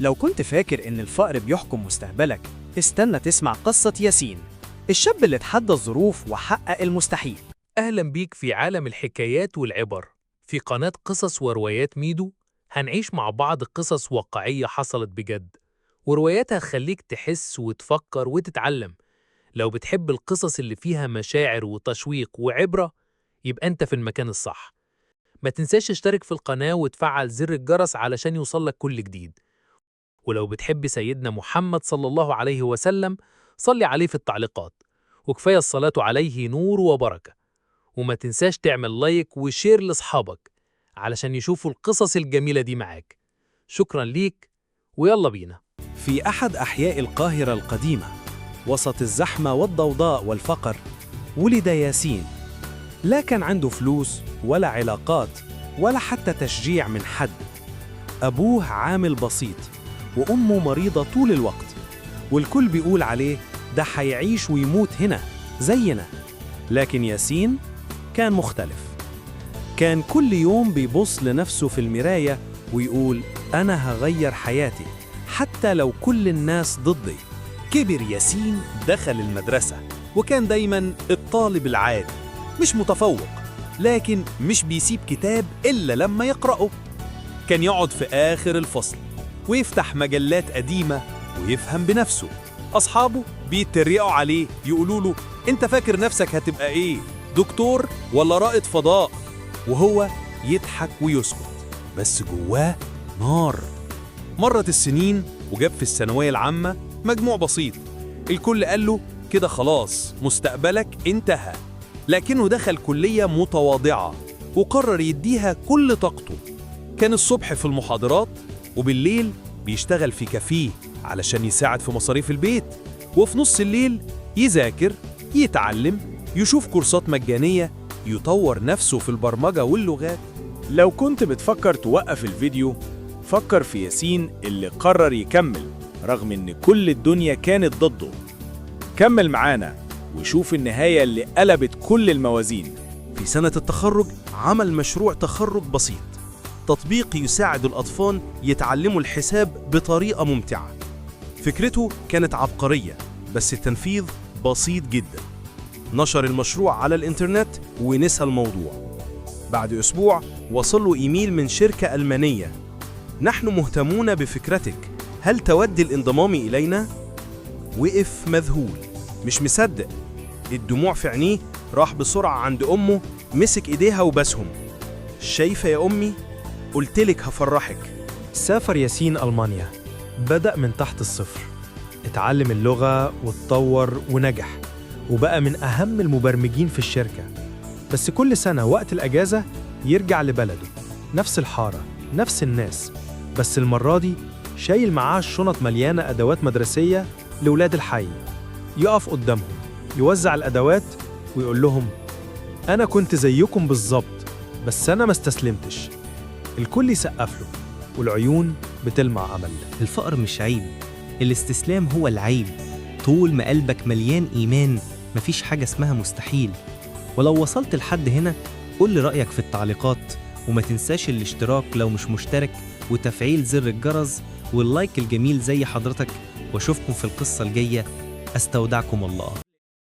لو كنت فاكر إن الفقر بيحكم مستقبلك، استنى تسمع قصة ياسين، الشاب اللي اتحدى الظروف وحقق المستحيل. أهلا بيك في عالم الحكايات والعبر في قناة قصص وروايات ميدو. هنعيش مع بعض قصص واقعية حصلت بجد، ورواياتها هتخليك تحس وتفكر وتتعلم. لو بتحب القصص اللي فيها مشاعر وتشويق وعبرة، يبقى أنت في المكان الصح. ما تنساش تشترك في القناة وتفعل زر الجرس علشان يوصلك كل جديد. ولو بتحب سيدنا محمد صلى الله عليه وسلم، صلي عليه في التعليقات، وكفاية الصلاة عليه نور وبركة. وما تنساش تعمل like و share لأصحابك علشان يشوفوا القصص الجميلة دي معاك. شكرا ليك، ويلا بينا. في أحد أحياء القاهرة القديمة، وسط الزحمة والضوضاء والفقر، ولد ياسين. لا كان عنده فلوس ولا علاقات ولا حتى تشجيع من حد. أبوه عامل بسيط وأمه مريضة طول الوقت، والكل بيقول عليه ده هيعيش ويموت هنا زينا. لكن ياسين كان مختلف. كان كل يوم بيبص لنفسه في المراية ويقول: أنا هغير حياتي حتى لو كل الناس ضدي. كبر ياسين، دخل المدرسة، وكان دايما الطالب العادي، مش متفوق، لكن مش بيسيب كتاب إلا لما يقرأه. كان يقعد في آخر الفصل ويفتح مجلات قديمة ويفهم بنفسه. أصحابه بيتريقوا عليه، يقولوا له: أنت فاكر نفسك هتبقى إيه؟ دكتور ولا رائد فضاء؟ وهو يضحك ويسكت، بس جواه نار. مرت السنين وجاب في الثانوية العامة مجموع بسيط. الكل قال له: كده خلاص، مستقبلك انتهى. لكنه دخل كلية متواضعة وقرر يديها كل طاقته. كان الصبح في المحاضرات، وبالليل بيشتغل في كافيه علشان يساعد في مصاريف البيت، وفي نص الليل يذاكر، يتعلم، يشوف كورسات مجانية، يطور نفسه في البرمجة واللغات. لو كنت بتفكر توقف الفيديو، فكر في ياسين اللي قرر يكمل رغم إن كل الدنيا كانت ضده. كمل معانا وشوف النهاية اللي قلبت كل الموازين. في سنة التخرج عمل مشروع تخرج بسيط، تطبيق يساعد الأطفال يتعلموا الحساب بطريقة ممتعة. فكرته كانت عبقرية، بس التنفيذ بسيط جدا. نشر المشروع على الإنترنت ونسى الموضوع. بعد أسبوع وصل له إيميل من شركة ألمانية: نحن مهتمون بفكرتك، هل تود الانضمام إلينا؟ وقف مذهول، مش مصدق، الدموع في عينيه. راح بسرعة عند أمه، مسك إيديها وباسهم: شايفة يا أمي؟ قلتلك هفرحك. سافر ياسين ألمانيا، بدأ من تحت الصفر، اتعلم اللغة واتطور ونجح، وبقى من أهم المبرمجين في الشركة. بس كل سنة وقت الأجازة يرجع لبلده، نفس الحارة، نفس الناس، بس المرة دي شايل معاه شنط مليانة أدوات مدرسية لولاد الحي. يقف قدامهم، يوزع الأدوات ويقول لهم: أنا كنت زيكم بالظبط، بس أنا ما استسلمتش. الكل يسقف له والعيون بتلمع أمل. الفقر مش عيب، الاستسلام هو العيب. طول ما قلبك مليان إيمان، مفيش حاجة اسمها مستحيل. ولو وصلت لحد هنا، قول لي رأيك في التعليقات، وما تنساش الاشتراك لو مش مشترك، وتفعيل زر الجرس، وال like الجميل زي حضرتك. واشوفكم في القصة الجاية. استودعكم الله.